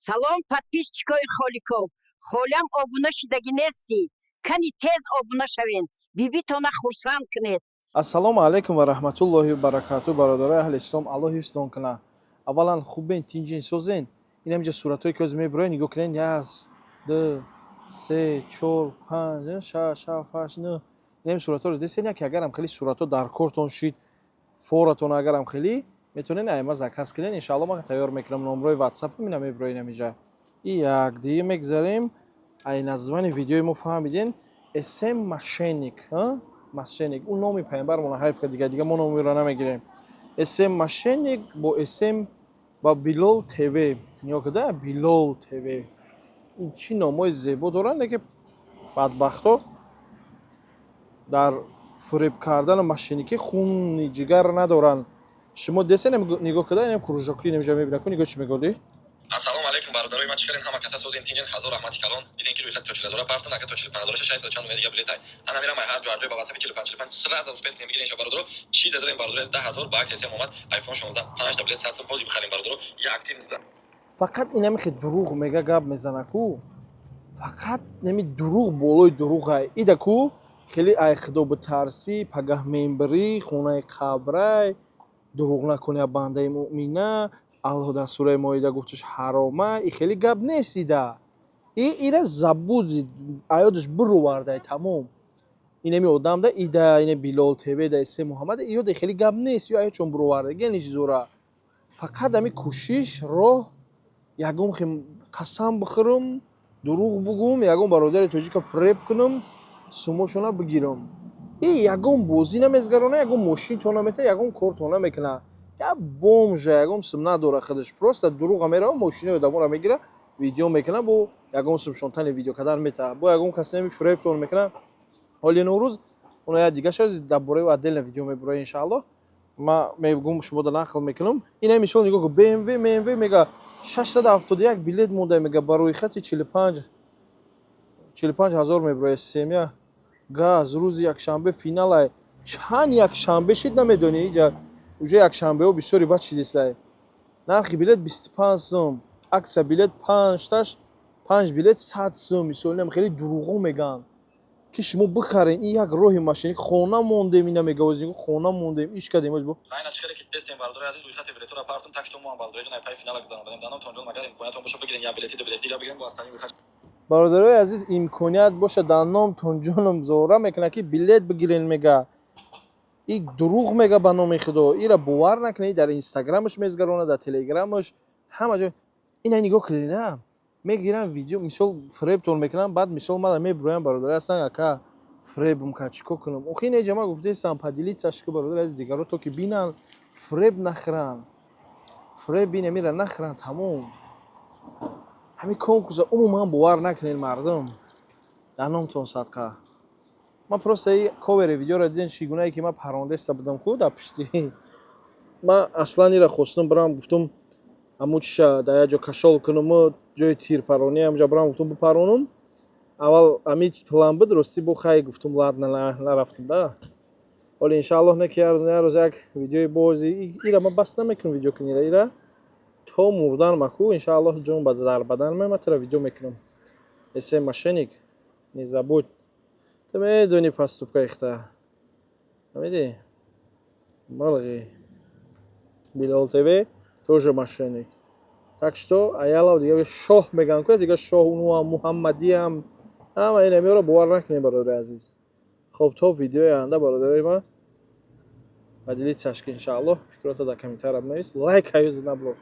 Салом, подписчикои Холиков! Ҳолиам обуна шидагӣ нестӣ? Кани, тез обуна шавен, бибитона хурсанд кунед. Ассалому алайкум ва раҳматуллоҳи ва баракату, бародарои аҳли ислом, Аллоҳ ҳифзтон кунад. Аввалан, хубен, тинҷин, созен? Инамиҷа суратҳое ки ҳозир мебироед, нигоҳ кунед: як, ду, се, чор, панҷ, шаш, ҳафт, ҳашт, нӯҳ. Инами суратҳоро дидесен? Яке агарам хеле суратҳо дар кортон шид, форатон агарам хеле, метавонед айма заказ кунед, иншаалло, ман тайёр мекунам. Номрои ватсапам ина мебироед инамиҷа. И як дигӣ мегзарем. Ай названи видеои мо фаҳмиден: СМ мошенник, мошенник. Ӯ номи пайғамбармона ҳайф кард, дига дига мо номиро намегирем. СМ мошенник бо СМ ба Билол ТВ нигоҳ куда, Билол ТВ. Ин чӣ номҳои зебо доранд, леки бадбахто дар фуреб кардану мошенникӣ хуни ҷигар надоранд. Шумо десен, нигоҳ куда, инам кружокӣ инамиҷа мебинам ку, нигоҳ, чӣ мегоди. Ассалому алайкум, бародарои ман, чӣ хелен? Ҳама каса созен, тинҷен? Ҳазор раҳмати калон. Диден, ки рӯйхати то 40 ҳазора пафтан, ака, то 45 ҳазора 600 чанд дига билетай. Ана мерам ҳар ҷо, ҳар ҷой ба васафи 45 45 сразу успеть кунем, бигирен ша, бародаро. Чизе задем, бародаро, аз 10 ҳазор ба аксия сем омад, iPhone 16, панҷта билет 100 сум. Ҳозир бихарем, бародаро, я актив низда. Фақат инами хе дурӯғ мега, гап мезана ку, фақат нами дурӯғ болои дурӯғай. Ида ку хеле ай худо битарсӣ, пагаҳ мембирӣ, хонаи қабрай. Дурӯғ накун, я бандаи муъмина, Аллоҳ дар сураи Моида гуфташ ҳарома. И хеле гап нест ида. И ира забуд аёдаш бировардай, тамом. Инами одамда, ида, ина Билол ТВ да, Исе Муҳаммад, иёда хеле гап нест, ё аёдшон бироварда гени чизора. Фақат ами кӯшиш роҳ ягон хе қасам бихӯрам, дурӯғ бугум, ягон бародари тоҷика фиреб кунам, сумошона бигирам. И ягон бозӣ намезгарона, ягон мошин то намета, ягон кор то намекуна. Я бомжа, ягон сум надора худаш, просто дурӯға мерава, мошинои одаморо мегира, видео мекуна, бо ягон сум шонтани видео кардан мета, бо ягон кас неми фиребтон мекуна. Ҳоли Наврӯз оно я дига шуд, дар бораи отдельно видео мебуроя, иншааллоҳ. Ма мегум, шумода нақл мекунам. Ина мисол нигоҳ кун: БМВ, МВ мега, 671 билет монда, мега, ба рӯйхати 45 ҳазор мебуроя. Семья газ, рӯзи якшанбе финалай. Чанд якшанбе шид, намедонӣ, иҷа уже якшанбеҳо бисёри бад шидистай. Нархи билет 25 сум, акса билет панҷташ, панҷ билет 100 сум. Мисол, инам хеле дурӯғо мегӯянд, ки шумо бихарен. Ин як роҳи машини. Хона мондем, ина мега, хона мондем, иш кардем бо. Айна чӣ хеле ки дестем, бародари азиз, рӯйхати билетҳоро партум, так что мо ҳам, бародари ҷон, ай пай финала гузарондем. Даном тонҷон, магар имкониятон боша, бигирен я билети, ду билети дига бигирен бо астани рӯйхат. Бародарои азиз, имконият боша, дар номтон ҷоном зора мекунад, ки билет бигирен, мега. И дурӯғ мега, ба номи Худо, ира бовар накунед. Дар Инстаграмаш мезгарона, дар Телеграмаш, ҳама ҷо. Ина нигоҳ кунед, мегирам видео, мисол, фиребтон мекунам, баъд, мисол, мана мебуроям: «Бародари ҳастан, ака, фиребм кард, чӣ кор кунам?» Охи ине ҷама гуфтаистам, поделиться ш ку, бародари азиз, дигаро, то ки бинанд, фиреб нахӯранд, фиреб инамира нахӯранд, тамом. Ҳамин конкурса умуман бовар накунед, мардум, дар номтон садқа. Ман просто и ковери видеоро дидем, чӣ гунае ки ман парондеста будам ку дар пишти. Ман аслан ира хостум бирам, гуфтум, ҳамун чиша дар як ҷо кашол кунуму ҷои тирпаронӣ, ҳамҷа бирам, гуфтум, бипаронум. Аввал ҳамин план буд, ростӣ, бо хай, гуфтум, ладно, нарафтум да. Ҳоли, иншааллоҳ, не ки як рӯз, як рӯз як видеои бози. Ира ман бас намекунам видео кунира, ира то мурдан маку, иншааллоҳ, ҷон дар бадан ман тара видео мекунам. Эсе мошенник, не забудь, ту медони поступка ихта фаҳмидӣ? Малғи Билол ТВ тоже мошенник. Так что аялав дига шоҳ мегӯянд ку, дига шоҳ унуам, Муҳаммадиам, ҳама инамиёро бовар накунем, бародари азиз. Хоб, то видеои оянда, бародарои ман, поделиться ш ки, иншааллоҳ. Фикрота дар комментария бинавис, лайк ҳаюз набро.